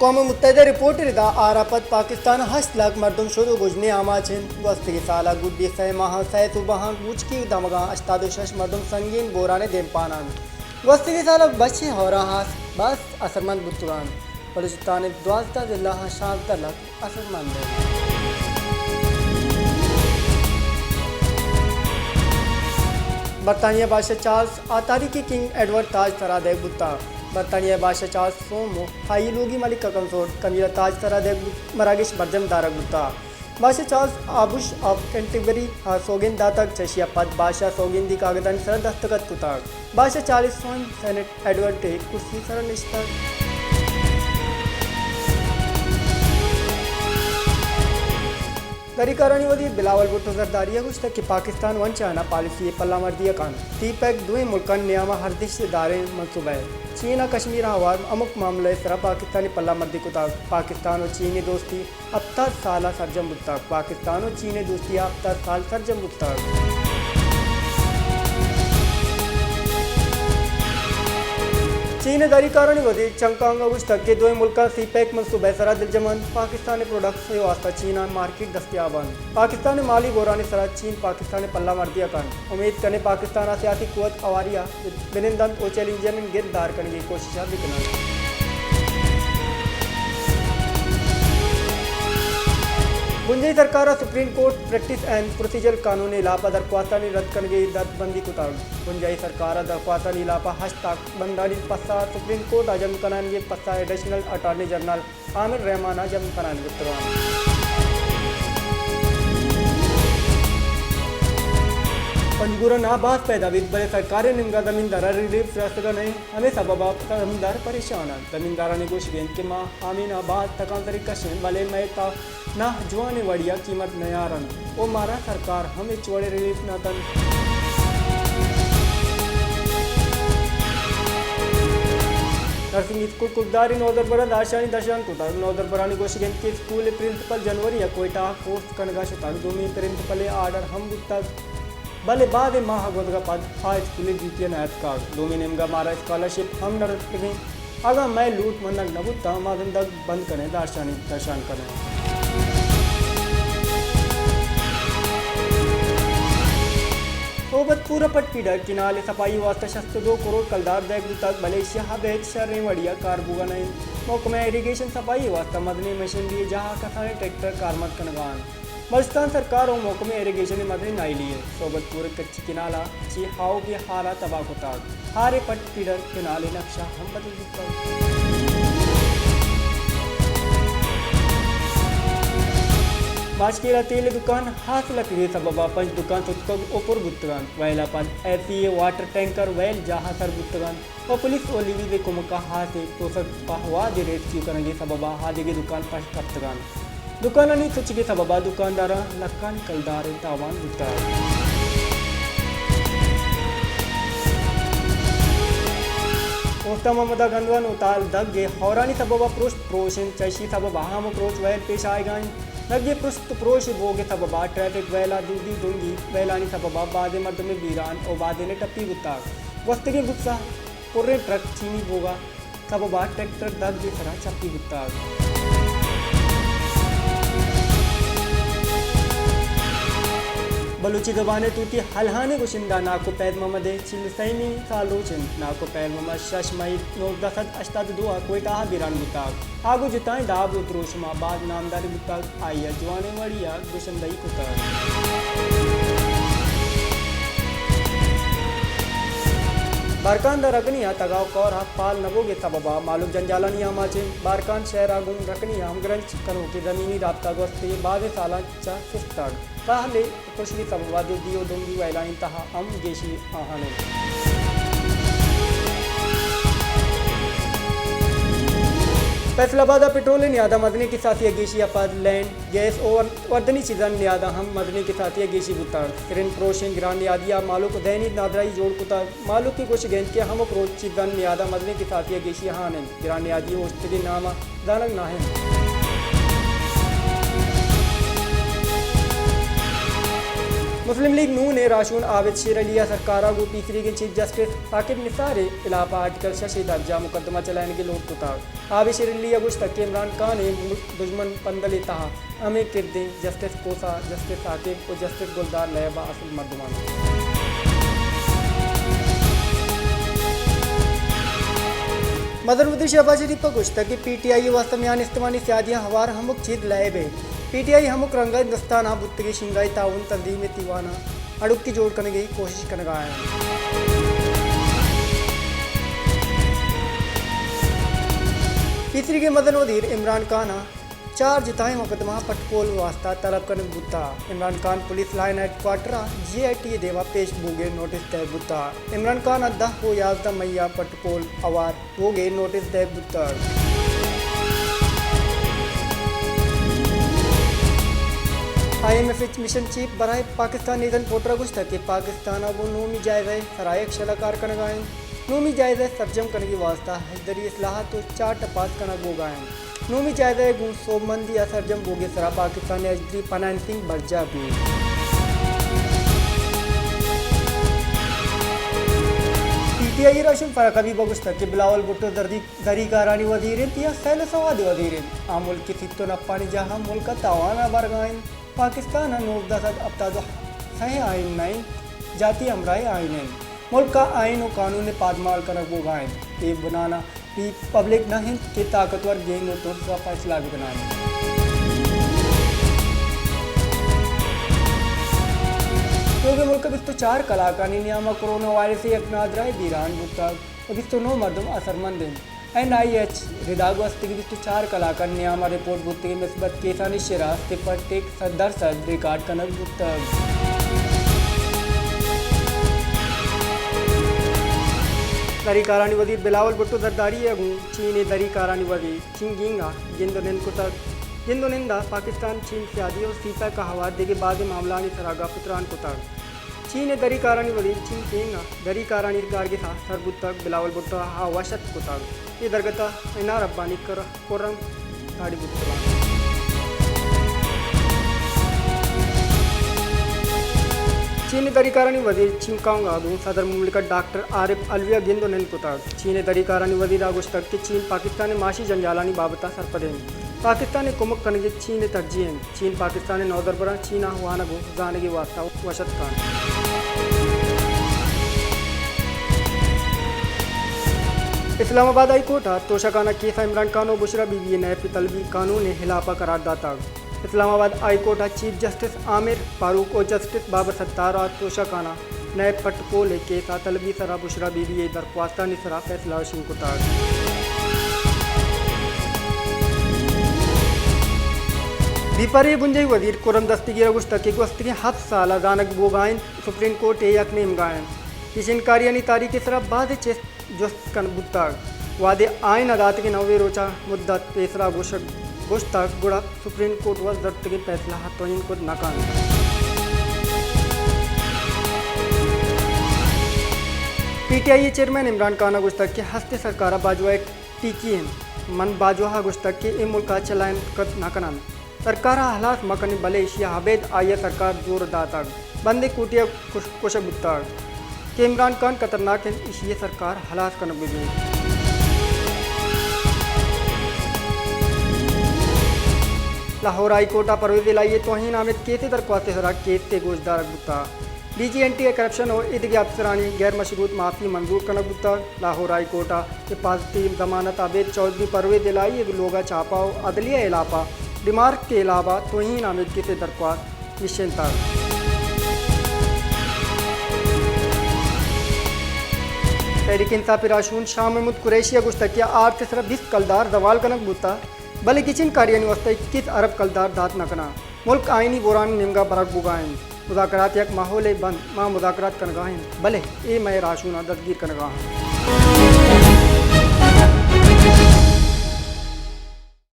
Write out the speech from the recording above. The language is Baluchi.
اقوام متحدہ ءِ رپورٹ ءِ ردا آرا پد پاکستان ءَ ہشت لکھ مردم شد ءُ گژن ءِ آماچ انت۔ گوستگیں سال ءَ گڈی سئے ماہ ءَ سئے صوبہاں بوچکی دمگاں ہشتاد ءُ شش مردم سنگین بوران ءِ دیمپان انت۔ گوستگیں سال ءَ بچیں ہوراں ہاس باز اثرمند بوتگ انت۔ بلوچستان ءِ دوازدہ ضلع ہاں شانزدہ لکھ اثرمند انت۔ برطانیہ ءِ بادشاہ چارلس ءَ تاریخی کنگ ایڈورڈ ءِ تاج سرا دئیگ بوتگ۔ برطانیہ ءِ بادشاہ چارلس سوم ءُ آئی ءِ لوگی ملکہ کنسورٹ کمیلہ ءَ تاج سرا دئیگ بوت، مراگش برجم دارگ بوتگ۔ بادشاہ چارلس ءَ آرکبشپ آف کینٹربری ءَ سوگند داتگ، چہ ایشی ءَ پد بادشاہ ءَ سوگندی کاگدانی سرا دستخط کتگ۔ بادشاہ چارلس سوم سینٹ ایڈورڈ ءِ کرسی ءِ سرا نشتگ۔ دری کارانی وزیر بلاول بھٹو زرداری ءَ گوشتگ کہ پاکستان ءُ چین ءَ پالیسی ءِ پلہ مردی ءَ کنت۔ سی پیک دوئیں ملکانی نیام ءَ ارزشت داریں منصوبہ ءِ۔ چین ءَ کشمیر ءَ ہوار ہمک معاملہ ءِ سرا پاکستان ءَ پلہ مردی کتگ۔ پاکستان ءُ چین ءِ دوستی ہپتاد سال ءَ سرجم بوتگ۔ پاکستان ءُ چین ءِ دوستی ءَ ہپتاد سال سرجم بوتگ۔ چین ءِ دری کارانی وزیر چنگ کانگ ءَ گوشتگ کہ دوئیں ملکاں سی پیک منصوبہ ءِ سرا دلجم انت۔ پاکستان ءِ پروڈکٹس ءِ واستہ چین ءَ مارکیٹ دستیاب انت۔ پاکستان ءِ مالی بحران ءِ سرا چین پاکستان ءِ پلہ مردی ءَ کنت۔ امیت کنیں پاکستان ءَ سیاسی قوت ہواری ءَ بہ نند انت ءُ چیلنجانی گر دار کنگ ءِ کوشش ءَ بہ کن انت۔ بنجاہی سرکار ءَ supreme court practice and procedure قانون ءِ ہلاپ ءَ درخواستانی رد کنگ ءِ درد بندی کتگ۔ بنجاہی سرکار ءَ درخواستانی ہلاپ ءَ ہشت تاکبندانی پسہ سپریم کورٹ ءَ جم کنائینگ ءِ پسہ ایڈیشنل اٹارنی جنرل عامر رحمان ءَ جم کنائینگ بوتگ انت۔ پنجگور ءَ ناہ باز پیدا بیت، بلے سرکار ءِ نیمگ ءَ زمیندار ءَ ریلیف رستگ نہ انت، ہمے سبب ءَ زمیندار پریشان انت۔ زمیندارانی گوشگ انت کہ ما ہمے ناہ باز تکانسری کش ایں، بلے مئے تہ ناہ جوانیں وڑے ءَ قیمت نیار انت ءُ مارا سرکار ہم ہچ وڑیں ریلیف نہ دنت۔ نرسنگ اسکول کلدار ءِ نودربراں داشانی درشان کتگ۔ نودربرانی گوشگ انت کہ اسکول ءِ پرنسپل جنوری ءَ کوئٹہ ءَ کورس کنگ ءَ شتگ، دومی پرنسپل ءِ آرڈر ہم بوتگ۔ بلے بازیں ماہ گوزگ ءَ پد آ اسکول ءِ ڈیوٹی ءَ نیاتکگ۔ دومی نیمگ ءَ مارا اسکالرشپ ہم نہ رستگ انت۔ اگاں مئے لوٹ منگ نہ بوتاں، ما زندگ بند کنیں، داشانی درشان کنیں۔ صحبت پور ءِ پٹ فیڈر کینال ءِ صفائی ءِ واستہ شست ءُ دو کروڑ کلدار دئیگ بوتگ، بلے ایشی ءَ ابید شریں وڑے ءَ کار بوگ ءَ نہ انت۔ محکمہ اریگیشن صفائی ءِ واستہ مزنیں مشینری ءُ جاہ ءَ کسانیں ٹریکٹر کارمرز کنگ ءَ انت۔ بلوچستان سرکار ءُ محکمہ اریگیشن ءِ مزنیں نااہلی یے۔ صحبت پور ءِ کچی کینال ءَ چہ آؤکیں ہار ءَ تباہ کتگ۔ ہار ءِ پٹ فیڈر کینال ءِ نقشہ ہم بدل بوتگ۔ باشکیر ءَ تیل ءِ دکان ہاس لکگ ءِ سبب ءَ پنچ دکان ستکگ ءُ پر بوتگ انت۔ ویل ءَ پد ایف سی اے واٹر ٹینکر ویل جاہ ءَ سر بوتگ انت۔ ءُ پولیس ءُ لیویز ءِ کمک ءَ ہاس ءِ توسگ پہ وھد ءِ ریسکیو کنگ ءِ سبب ءَ آ دگہ دکان پشت کپتگ انت۔ دکانانی سچگ ءِ سبب ءَ دکانداراں لکانی کلدار ءِ تاوان بوتگ۔ اوستہ محمد ءَ گندوان ءُ تال دگ ءِ ہورانی سبب ءَ پرشت پروش انت، چہ ایشی سبب ءَ ہمک روچ ویل پیش آیگ ءَ انت۔ دگ ءِ پرشت پروش ءِ بوگ ءِ سبب ءَ ٹریفک ویل ءَ دودی ڈونگی ویلانی سبب ءَ بازیں مردم ءِ بیران ءُ بازینے ٹپی بوتگ۔ گوستگیں گسا پریں ٹرک چینی بوگ ءِ سبب ءَ ٹریکٹر دگ ءِ سرا چپی بوتگ۔ بلوچی زبان ءِ توتی ہلہانیں گشندہ ناکو پید محمد ءِ چل ءُ سئیمی سال روچ انت۔ ناکو پید محمد شش مئی نوزدہ سد ہشتاد ءُ دو ءَ کوئٹہ ءَ بیران بوتگ۔ آ گوں جتائیں داب ءُ دروشم ءَ باز نامدار بوتگ۔ آئی ءَ جوانیں وڑے ءَ گشندہی کتگ۔ بارکھان ءَ رکنی ءِ تگا ءُ کور ءِ پال نہ بوگ ءِ سبب ءَ مھلوک جنجالانی آماچ انت۔ بارکھان شہر ءَ گوں رکنی ءِ ہمگرنچ کنوکیں زمینی رابطہ گوستگیں بازیں سالاں چہ سست اتگ۔ کہل ءِ پرشی ءِ سبب ءَ دزی ءُ ڈونگی ویلانی تہ ءَ ہم گیشی آھان انت۔ فیصل آباد ءَ پٹرول ءِ نیاد ءَ مزنیں کساسی ءَ گیشی ءَ پد لینڈ، گیس ءُ وردنی چیزانی نیاد ءَ ہم مزنیں کساسی ءَ گیشی بوتگ۔ کرن پروشیں گران نیادی ءَ مھلوک ءَ ذہنی نادراہی جوڑ کتگ۔ مھلوک ءِ گوشگ انت کہ ہمک روچ چیزانی نیاد ءَ مزنیں کساسی ءَ گیشی آھان انت۔ گران نیادی ءِ اوشتگیں نام ءَ زانگ نہ انت۔ مسلم لیگ نون ءِ راہشون عابد شیر علی ءَ سرکار ءَ گوں پیسریگیں چیف جسٹس ثاقب نثار ءِ ہلاپ ءَ آرٹیکل شش ءِ درجہ ءَ مقدمہ چلائینگ ءِ لوٹ کتگ۔ عابد شیر علی ءَ گوشتگ کہ عمران خان ءِ ملک دژمن پندل ءِ تہا ہمے کردیں جسٹس کھوسہ، جسٹس ثاقب ءُ جسٹس گلزار نیب ءِ اصل مردمان انت۔ مزن وزیر شہباز شریف ءَ گوشتگ کہ پی ٹی آئی ءِ واستہ میان استمانی سیادیاں ہوار ہمک چیز لائب انت۔ پی ٹی آئی ہمک رنگ ءَ ہندوستان ءَ بوتگیں شنگھائی تعاون تنظیم ءِ تیوان ءَ اڑکی جوڑ کنگ ءِ کوشش کنگ ءَ انت۔ پیسریگیں مزن وزیر عمران خان ءَ چار جتائیں مقدمہ پٹ پول ءِ واستہ طلب کنگ بوتگ۔ Imran Khan police line head quarter ءَ جے آئی ٹی ءِ دیما پیش بوگ ءِ نوٹس دئیگ بوتگ۔ عمران خان ءَ دہ ءُ یازدہ مئی ءَ پٹ پول ہوار بوگ ءِ نوٹس دئیگ بوتگ۔ آئی ایم ایف ءِ مشن چیف برائے پاکستان نیتھن پورٹر ءَ گوشتگ کہ پاکستان ءَ گوں نومی جائزہ ءِ سرا یکشل ءَ کار کنگ ءَ انت۔ نومی جائزہ ءِ سرجم کنگ ءِ واستہ ہژدری اصلاحات ءُ چارٹ ءَ پاس کنگ بوگ ءَ انت۔ نومی جائزہ ءَ گوں سوبمندی ءَ سرجم بوگ ءِ سرا پاکستان ءِ ہژدری فنانسنگ برجاہ بیت۔ پی ٹی آئی ءِ راہشون فرح حبیب ءَ گوشتگ کہ بلاول بھٹو زردی زرعی کارانی وزیر انت یا سیل ءُ سواد ءِ وزیر انت، آ ملک ءِ سیت ءُ نپانی جاہ ءَ ملک ءَ تاوان ءَ برگ ءَ انت۔ پاکستان ءَ نوزدہ سد ہپتاد ءُ سئے ءِ آئین نہ انت، جاتی ہمراہی آئین انت۔ ملک ءَ آئین ءُ قانون ءِ پادمال کنگ بوگ ءَ انت۔ اے بنانا ریپبلک نہ انت کہ طاقتور گینگ ءُ ترس ءَ فیصلہ بہ کن انت۔ لوگ ءِ ملک ءِ بیست ءُ چار کلاکانی نیام ءَ کرونا وائرس ءِ یک نادراہے بیران بوتگ۔ ءُ بیست ءُ نو مردم اثرمند انت۔ این آئی ایچ ءِ ردا گوستگیں بیست ءُ چار کلاکانی نیام ءَ رپورٹ بوتگیں مثبت کیسانی شرح صفر ٹک سد درسد ریکارڈ کنگ بوتگ۔ زرعی کارانی وزیر بلاول بھٹو زرداری ءَ گوں چین ءِ زرعی کارانی وزیر چین گینگ ءَ گند ءُ نند کتگ۔ گند ءُ نند ءَ پاکستان چین سیادی ءُ سی پیک ءَ ہوار دگہ بازیں معاملہانی سرا گپ ءُ تران کتگ۔ چین ءِ زرعی کارانی وزیر چین پینگ ءَ زرعی کارانی گارگس ءَ سر بوتگ۔ بلاول بھٹو ءَ آ وش اتک کتگ۔ اے درگت ءَ این آر ابانی کر-، کرم ساڑی بوت کنت۔ چین ءِ زرعی کارانی وزیر چین کانگ ءَ گوں صدر مملکت ڈاکٹر عارف علوی ءَ گند ءُ نند کتگ۔ چین ءِ زرعی کارانی وزیر ءَ گوشتگ کہ چین پاکستان ءِ معاشی جنجالانی بابت ءَ سرپد انت۔ پاکستان ءِ کمک کنگ چین ءِ ترجیح انت۔ چین پاکستان ءِ نودربراں چین ءَ وانگ ءُ زانگ ءِ واستہ وش اتک کنت۔ اسلام آباد ہائی کورٹ ءَ توشہ خانہ کیس ءَ عمران خان ءُ بشرا بی بی ءِ نیب ءِ طلبی قانون ءِ ہلاپ ءَ قرار داتگ۔ اسلام آباد ہائی کورٹ ءَ چیف جسٹس عامر فاروق ءُ جسٹس بابر ستار ءَ توشہ خانہ نیب پٹ پول ءِ کیس ءِ طلبی سرا بشرا بی بی ءِ درخواستانی سرا فیصلہ شنگ کتگ۔ بیپار ءِ بنجاہی وزیر خرم دستگیر ءَ گوشتگ کہ گوستگیں ہپت سال ءَ زانگ بوگ ءَ انت سپریم کورٹ ءِ یک نیمگا انت۔ ایشی انکاریانی تاریخ ءِ سرا بازیں چست جست کن بوتگ۔ وہدے آئین ءَ داتگیں نوے روچ ءِ مدت پیسرا گوشگ، گوشتگ، گڑا سپریم کورٹ ءَ زرتگیں پیسلہ ءَ توہین کت نہ کنت۔ پی ٹی آئی ءِ چیئرمین عمران خان ءَ گوشتگ کہ ہستیں سرکار ءَ باجوہ ءِ ٹیکی انت۔ من باجوہ ءَ گوشتگ کہ اے ملک ءَ چلائینت کت نہ کن انت۔ سرکار ءَ ہلاس مہ کن انت، بلے ایشی ءَ ابید آئی ءَ سرکار زور داتگ۔ بندیں کوٹی ءَ کش-، کشگ بوتگ کہ عمران خان خطرناک انت، ایشی ءَ سرکار ہلاس کنگ بہ بیت۔ لاہور ہائی کورٹ ءَ پرویز الہی ءِ توہین آمیز کیس ءِ درخواست ءِ سرا کیس ءِ گوش دارگ بوتگ۔ ڈی جی اینٹی کرپشن ءُ ایدگہ افسرانی غیر مشروط معافی منظور کنگ بوتگ۔ لاہور ہائی کورٹ ءِ حفاظتی ضمانت ءَ ابید چوہدری پرویز الہی ءِ لوگ ءَ چھاپہ ءُ عدلیہ ءِ ہلاپ ءَ ڈیمارک ءِ ہلاپ ءَ توہین آمیز کیس ءِ درخواست نشینتگ۔ تحریک انصاف ءِ راہشون شاہ محمود قریشی ءَ گوشتگ کہ آرت ءِ سرا بیست کلدار زوال کنگ بوتگ، بلے گچین کاریانی واستہ اکیس ارب کلدار دات نہ کناں۔ ملک آئینی بحران ءِ نیمگا برگ بوگا انت۔ مذاکرات یک ماحولے بنت، ما مذاکرات کنگا ایں، بلے اے مئے راہشوناں دزگیر کنگا انت۔